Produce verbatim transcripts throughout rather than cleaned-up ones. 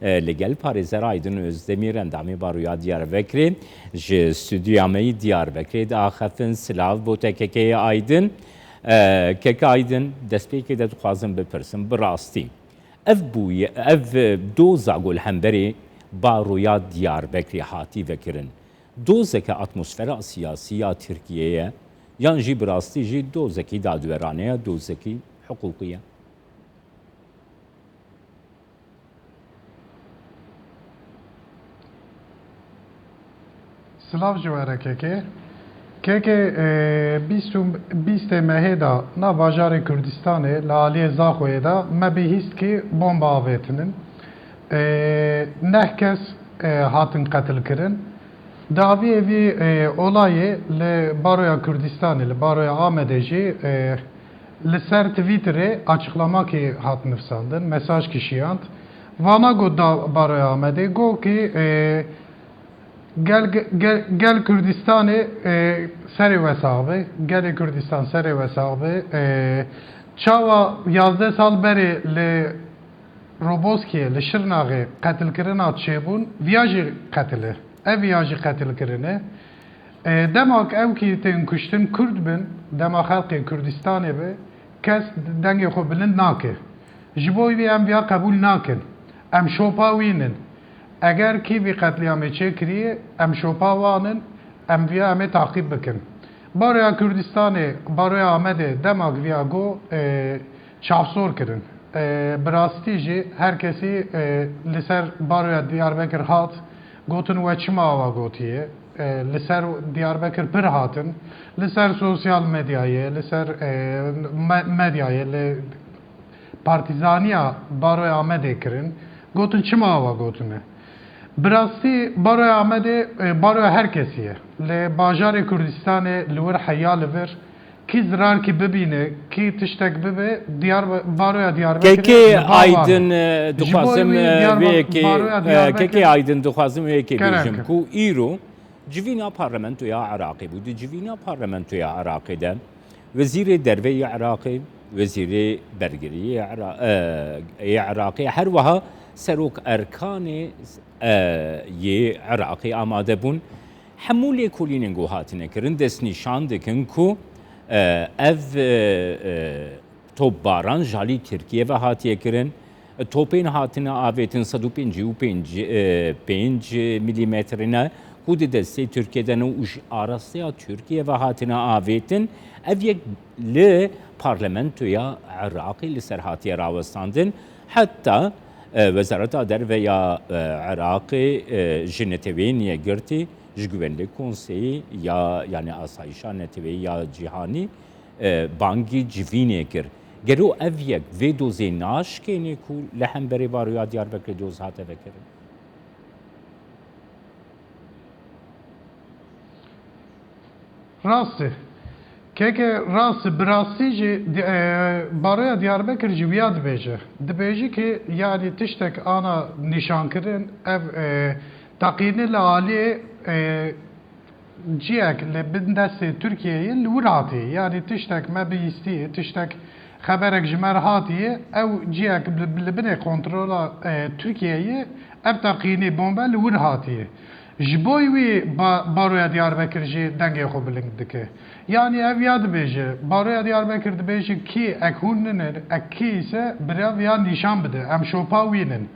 E, li gel parêzer Aydin Özdemir, endamê Baroya Diyarbekirê, ji stûdyoya me yî Diyarbekirê diaxifin. Silav bo te kekeyê Aydin. E, keke Aydin, destpêkê de dixwazim bipirsim, bi rastî ev bûye, ev doza ku li hemberî Baroya Diyarbekirê hatî vekirin, dozeke atmosfera siyasî ya Tirkiyeyê ye, yan jî bi rastî jî dozekî dadwerane ye, dozekî hiqûqî ye? Silav ji we re kekê. Kekê, e, bîst û, bîstê mehê de nav bajarê Kurdistanê li aliyê Zaxoyê de me bihîst kî bomba avêtinin. E, neh kes, e, hatin qetilkirin. Dawiyê vî, e, olayê li Baroya Kurdistanê, li Baroya Amedê jî, e, li ser Twitterê açıklamakî hat nivsandin, mesaj kî şiyand. Vana got da Baroya Amedê, got kî, e, gel, gel, gel Kurdistanê, e, serê we sax be, gelê Kurdistan serê we sax be. E, çawa yazdeh sal berê li Roboskiyê, li Şirnaxê qetilkirina çêbûn, viya jî qetil e. Ev viya jî qetilkirin e. E, dema ku ew kî tên kuştin Kurd bin, dema xelkê Kurdistanê be, kes dengê xwe bilind nake. Ji bo vî em viya qebûl nakin. Em şopa wî nin. Eger kî vî qetlîamê çêkiriye, em şopa wan in, em viya em ê taqîb bikin. Baroya Kurdistanê, Baroya Amedê dema ku viya got, e, çavsor kirin. E, bi rastî jî her kesî, e, li ser Baroya Diyarbekir hat, gotin we çima awa gotiye, e, li ser Diyarbekir pir hatin, li ser sosyal medyayê, li ser, e, me-, medyayê, li partîzaniya Baroya Amedê kirin, gotin çima awa gotine. Bi rastî Baroya Amedê, e, baroya her kesî ye. Li bajarê Kurdistanê li wir heya li vir, kî zirarkî bibîne, kî tiştek bibe, Diyar-, Baroya Diyarbekirê Kekê bi va Aydin, vane. E, Ji bo dixwazim, wî e, Diyarba-, vê yekê, Baroya e, Diyarbekir Kekê Aydin, dixwazim vê yekê kerem bêjim kim. Ku îro civîna parlamentoya Iraqê bû. Di civîna parlamentoya Iraqê de Wezîrê Derve yê Iraqê, Wezîrê Bergirî yê Ira-, e, yê Iraqê, her wiha Serok Erkanê, e, yê Iraqê amade bûn. Hemû lêkolînên ku hatine kirin destnîşan dikin ku, e, ev, e, e, topbaran ji alî Tirkiye ve hatiye kirin. Topên hatine avêtin sed û pêncî û pênc, e, pênc milîmetre ne ku di destê Tirkiye de ne û ji arasteya Tirkiye ve hatine avêtin. Ev yek li parlamentoya Iraqê li ser hatiye rawestandin. Heta, e, Wezareta Derve ya, e, Iraqê, e, ji Neteweyên Yekgirtî, ji Güvenlik Konseyî ya, yanî Asayîşa Neteweyî ya Cîhanî, e, bangî civînê kir. Gelo ev yek vê dozê naşkêne ku li hemberê Baroya Diyarbekirê doz hate vekirin? Rast e. Keke rast e, bi rastî jî di-, e, Baroya Diyarbekir jî wiya dibêje. Dibêje ki, yanî tiştek ana nîşankirin, ev, e, teqînî li aliyê, e, cihek li bin destê Tirkiyeyê li wir hatiye. Yanî tiştek me bihîstiye, tiştek xeberek ji me re hatiye, ew cihek li, li binê kontrola, e, Tirkiyeyê ev teqînî bombe li wir hatiye. Ji bo wî ba-, Baroya Diyarbekir jî dengê xwe bilind dike. Yanî ev ya dibêje, Baroya Diyarbekir dibêje kî ek hûn ninin, ek kî îse bira viya nîşan bide, em şopa wî nin.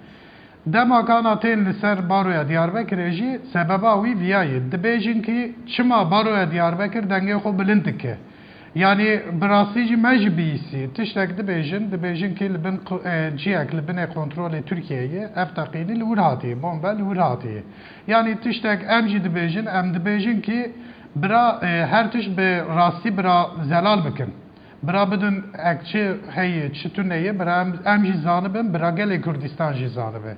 Dema kana tên li ser Baroya Diyarbekirê jî sebeba wî viya ye. Dibêjin kî çima Baroya Diyarbekir dengê xwe bilind dike. Yanî bi rastî jî me jî bihîstî. Tiştek dibêjin, dibêjin kî li bin qu-, e, cihek li binê kontrolê Tirkiyeyê ye, ev teqînî li wir hatiye, bombe li wir hatiye. Yanî tiştek em jî dibêjin, em dibêjin kî bira, e, her tişt bi rastî bira zelal bikin. Bira bidin ek çi heye, çi tune ye, bira em, em jî zanibin, bira gelê Kurdistan jî zanibe.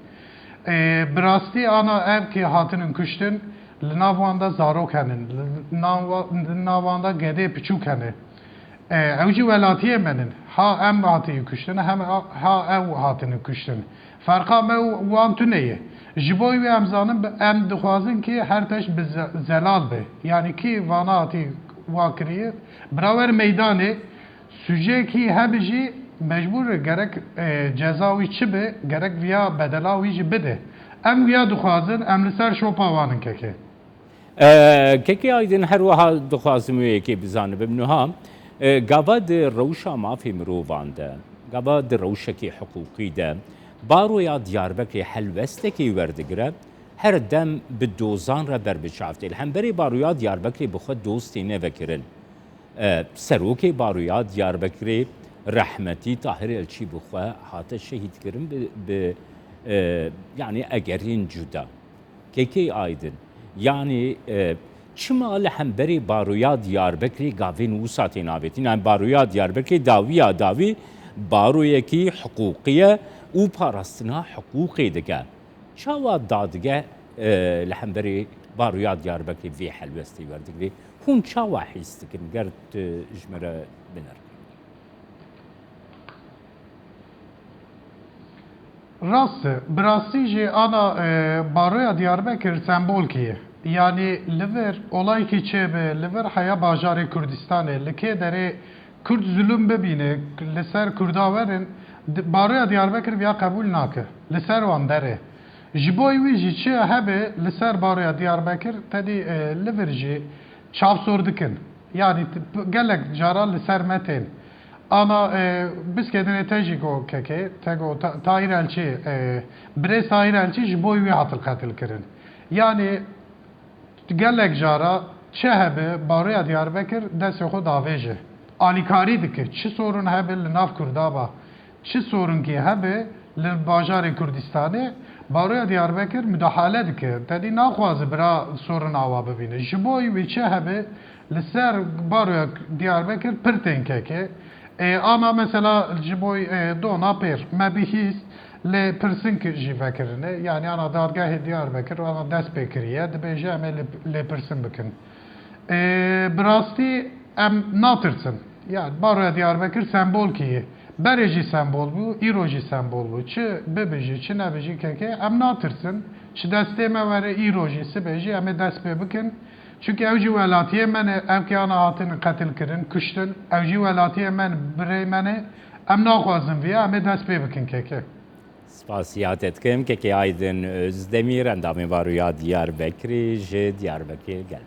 E, bi rastî ana ev ki hatinin kuştin, li nav wan de zarok henin, li nav wa-, li nav wan de gedê piçûk hene. E, ew jî welatiyê me nin. Ha em hatiye kuştin, hem ha, ha ew hatinin kuştin. Ferqa me û wan tune ye. Ji bo wî em zanin, bi-, em dixwazin ki her teşt bi ze-, zelal be. Yanî ki vana hatî wa kiriye, bira wer meydanê, sujekî hebijî Mecbûr e, gerek e, ceza wî çi be, gerek viya bedela wî jî bide. Em wiya dixwazin, em li ser şopa wan in kekê. E, Kekê Aydin, her wiha dixwazim wê yekê bizanibim. Niha e, gava di rewşa mafê mirovan de, gava di rewşekê hiqûqî de, baroya Diyarbekirê helwestekê werdigire, her dem bi dozan re ber bi çav tê. Li hemberê baroya Diyarbekirê bi xwe doz têne vekirin. E, serokê baroya Diyarbekirê rehmetî Tahir Elçî bi xwe hate şehîdkirin bi, bi e, yanî egerên cuda. Kekê Aydin, yanî e, çima li hemberê baroya Diyarbekirê gavên wisa tên avêtin? Yanî baroya Diyarbekirê dawiya dawî baroyekî hiqûqî ye û parastina hiqûqê dike. Çawa dadige e, li hemberê baroya Diyarbekirê vê helwestê werdigirê? Hûn çawa hîs dikin? Ger tu ji me re binirxînî. Rast e, bi rastî jî ana e, baroya Diyarbekir sembolkî ye. Yanî li vir olayekî çêbe, li vir heya bajarê Kurdistanê, li kê derê Kurd zulum bibîne, li ser Kurda werin, di- baroya Diyarbekir viya qebûl nake. Li ser wan der e. Ji bo wî jî çi hebe li ser baroya Diyarbekir, tedî e, li vir jî çavsor dikin. Yanî t- p- gelek cara li ser me tên. Ana e, biskê dinê te jî got kekê, te got Ta- Tahir Elçî, e, birêz Tahir Elçî ji bo wî hatin qetil kirin. Yanî gelek cara çi hebe baroya Diyarbekir destê xwe davêje. Alîkarî dike. Çi sorun hebe li nav Kurda ba. Çi sorinkê hebe li bajarê Kurdistanê, baroya Diyarbekir mudahale dike. Tedî naxwaze bira sorin awa bibîne. Ji bo wî çi hebe li ser baroya Diyarbekir pir tên keke. E, ama mesela ji bo e, dona pêr me bihîst lê pirsink jî vekirine. Yanî ana dadgehê Diyarbekir ana dest pê kiriye. Dibêje em ê lê, lê pirsin bikin. E, bi rastî em natirsin. Yani baroya Diyarbekir sembolkî ye. Berê jî sembol bû, îro jî sembol bû. Çi bibijî, çi nebijî keke, em natirsin. Çi destê me were îro jî, sibê jî em ê dest pê bikin. Çunke ew jî welatiyê me ne, ev kiyana hatin qetil kirin, kuştin. Ew jî welatiyê me ne, birê me ne. Em naxwazin viya, em ê dest pê bikin keke. Spasiya te dikim, Keke Aydin Özdemir, endamê Baroya Diyarbekirê ji Diyarbekir gel.